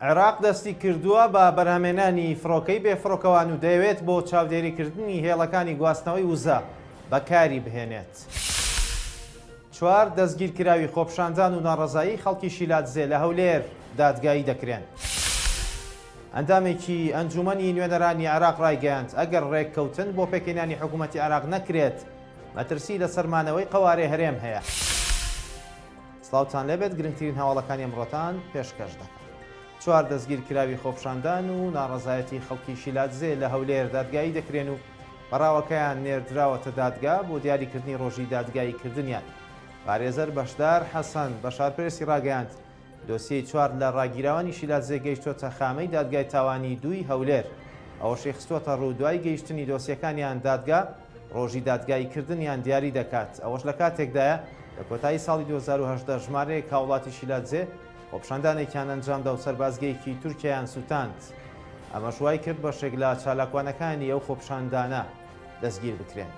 عێراق دەستی کردووە بە بەرهەمهێنانی فڕۆکەی بێفڕۆکەوان و دەیەوێت بۆ چاودێریکردنی هێڵەکانی گواستنەوەی وزە بەکاری بهێنێت. چوار دەستگیرکراوی خۆپیشاندان و ناڕەزایی خەڵکی شیلادزێ لە هەولێر دادگایی دەکرێن. ئەندامێکی ئەنجوومەنی نوێنەرانی عێراق رایگەیاند، ئەگەر رێککەوتن بۆ پێکهێنانی حکوومەتی عێراق نەکرێت، مەترسی لەسەر مانەوەی قەوارەی هەرێم هەیە. سڵاوتان لێبێت گرنگترین هەواڵەکانی ئەمڕۆتان پێشکەش دەکەم. چوار دەستگیرکراوی خۆپیشاندان و ناڕەزایەتی خەڵکی شیلادزێ لە هەولێر دادگایی دەکرێن و پەڕاوەکەیان نێردراوەتە دادگا بۆ دیاریکردنی ڕۆژی دادگاییکردنیان. پارێزەر بەشدار حەسەن بە شارپرێسی ڕاگەیاند، دۆسیەی چوار لە ڕاگیراوانی شیلادزێ گەیشتۆتە خامەی دادگای تاوانی دووی هەولێر. ئەوەشی خستووەتەڕوو، دوای گەیشتنی دۆسیەکانیان دادگا ڕۆژی دادگاییکردنیان دیاری دەکات. ئەوەش لە کاتێکدایە، لە کۆتایی ساڵی 2018 ژمارەیەک هاوڵاتی شیلادزێ خۆپیشاندانێکیان ئەنجامدا و سەربازگەیەکی تورکیایان سوتاند. ئەمەش وایکرد بەشێک لە چالاکوانەکانی ئەو خۆپیشاندانە دەستگیر بکرێن.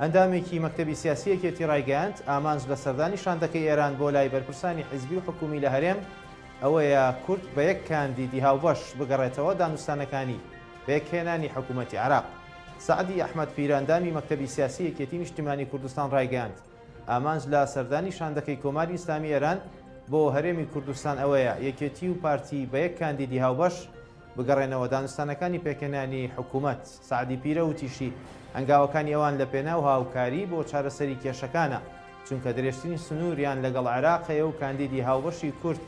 ئەندامێکی مەکتەبی سیاسی یەکێتی رایگەیاند، ئامانج لە سەردانی شاندەکەی ئێران بۆ لای بەرپرسانی حیزبی و حکومی لە هەرێم ئەوەیە کورد بە یەک کاندیدی هاوبەش بگەڕێتەوە دانوستانەکانی پێکهێنانی حکومەتی عێراق. سەعدی ئەحمەد پیرە ئەندامی مەکتەبی سیاسی یەکێتی نیشتیمانی کوردستان رایگەیاند، ئامانج لە سەردانی شاندەکەی کۆماری ئیسلامی ئێران بۆ هەرێمی کوردستان ئەوەیە یەکێتی و پارتی بە یەک کاندیدی هاوبەش بگەڕێنەوە دانوستانەکانی پێکهێنانی حکومەت. سەعدی پیرە وتیشی، هەنگاوەکانی ئەوان لەپێناو هاوکاری بۆ چارەسەری کێشەکانە، چونکە درێژترین سنووریان لەگەڵ عێراق هەیە و کاندیدی هاوبەشی کورد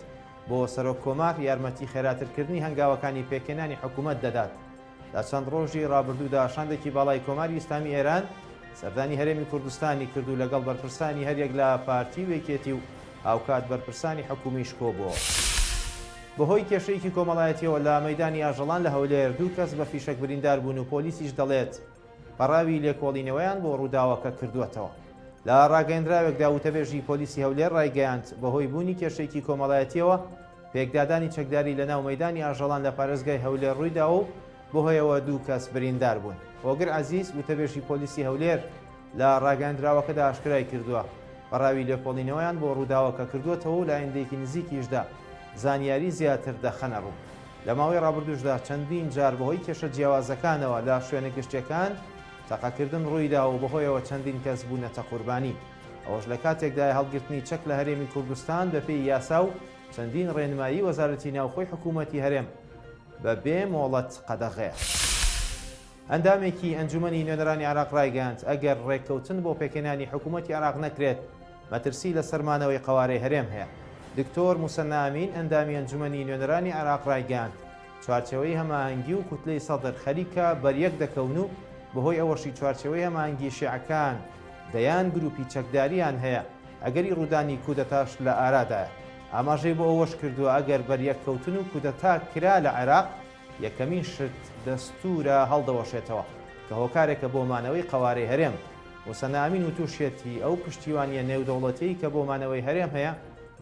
بۆ سەرۆک کۆمار یارمەتی خێراترکردنی هەنگاوەکانی پێکهێنانی حکومەت دەدات. لە چەند ڕۆژی ڕابردوودا شاندێکی باڵای کۆماری ئیسلامی ئێران سەردانی هەرێمی کوردستانی کرد و لەگەڵ بەرپرسانی هەریەک لە پارتی و یەکێتی و هاوکات بەرپرسانی حکومیش کۆبووەوە. بەهۆی کێشەیەکی کۆمەڵایەتییەوە لە مەیدانی ئاژەڵان لە هەولێر دوو کەس بە فیشەک بریندار بوون و پۆلیسیش دەڵێت پەڕاوی لێکۆڵینەوەیان بۆ ڕووداوەکە کردووەتەوە. لە ڕاگەیەندراوێکدا وتەبێژی پۆلیسی هەولێر ڕایگەیاند، بەهۆی بوونی کێشەیەکی کۆمەڵایەتییەوە پێکدادانی چەکداری لەناو مەیدانی ئاژەڵان لە پارێزگای هەولێر ڕوویداوە و بەهۆیەوە دوو کەس بریندار بوون. هۆگر عەزیز، وتەبێژی پۆلیسی هەولێر لە ڕاگەیەندراوەکەدا ئاشکرای کردووە، پەڕاوی لێکۆڵینەوەیان بۆ ڕووداوەکە کردووەتەوە و لە ئایندەیەکی نزیکیشدا زانیاری زیاتر دەخەنەڕوو. لە ماوەی ڕابردووشدا چەندین جار بەهۆی کێشە جیاوازەکانەوە لە شوێنە گشتیەکان تەقەکردن ڕوویداوە و بەهۆیەوە چەندین کەس بوونەتە قوربانی. ئەوەش لە کاتێکدایە هەڵگرتنی چەک لە هەرێمی کوردستان بەپێی یاسا و چەندین ڕێنمایی وەزارەتی ناوخۆی حکوومەتی هەرێم بە بێ مۆڵەت قەدەغەیە. ئەندامێکی ئەنجومەنی نوێنەرانی عێراق ڕایگەیاند، ئەگەر ڕێککەوتن بۆ پێکهێنانی حکومەتی عێراق نەکرێت، مەترسی لەسەر مانەوەی قەوارەی هەرێم هەیە. دکتۆر موسەننا ئەمین، ئەندامی ئەنجومەنی نوێنەرانی عێراق ڕایگەیاند، چوارچێوەی هەماهەنگی و کوتلەی سەدر خەریکە بەریەک دەکەون و بەهۆی ئەوەشی چوارچێوەی هەماهەنگی شیعەکان دەیان گروپی چەکداریان هەیە، ئەگەری ڕوودانی کودەتاش لە ئارادایە. ئاماژەی بۆ ئەوەش کردووە، ئەگەر بەریەککەوتن و کودەتا کرا لە عێراق، یەکەمین شت دەستوورە هەڵدەوەشێتەوە، کە هۆکارێکە بۆ مانەوەی قەوارەی هەرێم. موسەنا ئەمین وتوشیەتی، ئەو پشتیوانییە نێودەوڵەتیەی کە بۆ مانەوەی هەرێم هەیە،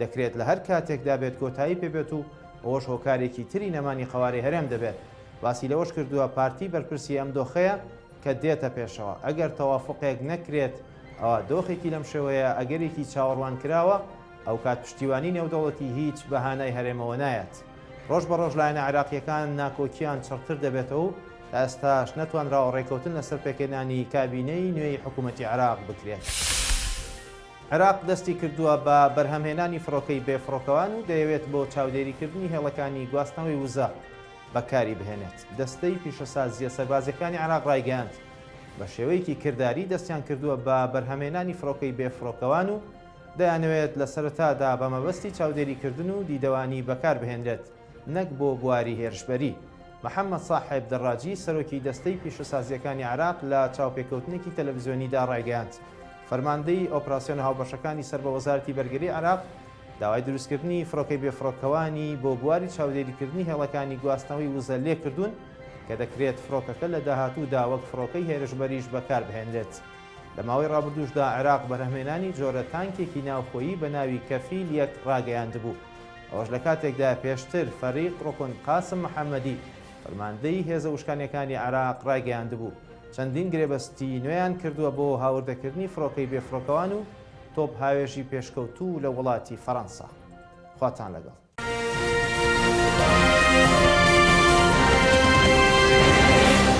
دەکرێت لە هەر کاتێکدا بێت کۆتایی پێبێت و ئەوەش هۆکارێکی تری نەمانی قەوارەی هەرێم دەبێت. باسی لەوەش کردووە، پارتی بەرپرسی ئەم دۆخەیە کە دێتە پێشەوە، ئەگەر تەوافوقێک نەکرێت، ئەوا دۆخێکی لەم شێوەیە ئەگەرێکی چاوەڕوانکراوە، ئەوکات پشتیوانی نێودەوڵەتی هیچ بە هانای هەرێمەوە نایەت. ڕۆژ بە ڕۆژ لایەنە عێراقییەکان ناکۆکییان چڕتر دەبێتەوە و تا ئێستاش نەتوانراوە ڕێککەوتن لەسەر پێکهێنانی کابینەی نوێی حکوومەتی عێراق بکرێت. عێراق دەستی کردووە بە بەرهەمهێنانی فڕۆکەی بێفڕۆکەوان و دەیەوێت بۆ چاودێریکردنی هێڵەکانی گواستنەوەی وزە بەکاری بهێنێت. دەستەی پیشەسازییە سەربازییەکانی عێراق ڕایگەیاند، بە شێوەیەکی کرداری دەستیان کردووە بە بەرهەمهێنانی فڕۆکەی بێفڕۆکەوان و دەیانەوێت لە سەرەتادا بە مەبەستی چاودێریکردن و دیدەوانی بەکاربهێنرێت نەک بۆ بواری هێرشبەری. محەمەد ساحێب دەڕاجی سەرۆکی دەستەی پیشەسازییەکانی عێراق لە چاوپێکەوتنێکی تەلەڤزیۆنیدا ڕایگەیاند، فەرماندەی ئۆپراسیۆنە هاوبەشەکانی سەر بە وەزارەتی بەرگری عێراق داوای دروستکردنی فڕۆکەی بێفڕۆکەوانی بۆ بواری چاودێریکردنی هێڵەکانی گواستنەوەی وزە لێکردوون کە دەکرێت فڕۆکەکە لە داهاتوودا وەک فڕۆکەی هێرشبەریش بەکاربهێنرێت. لە ماوەی ڕابردووشدا عێراق بەرهەمهێنانی جۆرە تانکێکی ناوخۆیی بە ناوی کەفیل یەک ڕاگەیاندبوو، ئەوەش لە کاتێکدایە پێشتر فەریق ڕوکن قاسم محەمەدی، فەرماندەی هێزە وشکانییەکانی عێراق ڕایگەیاندبوو، چەندین گرێبەستی نوێیان کردووە بۆ هاوردەکردنی فڕۆکەی بێفڕۆکەوان و تۆپهاوێژی پێشکەوتوو لە وڵاتی فەرەنسا. خواتان لەگەڵ.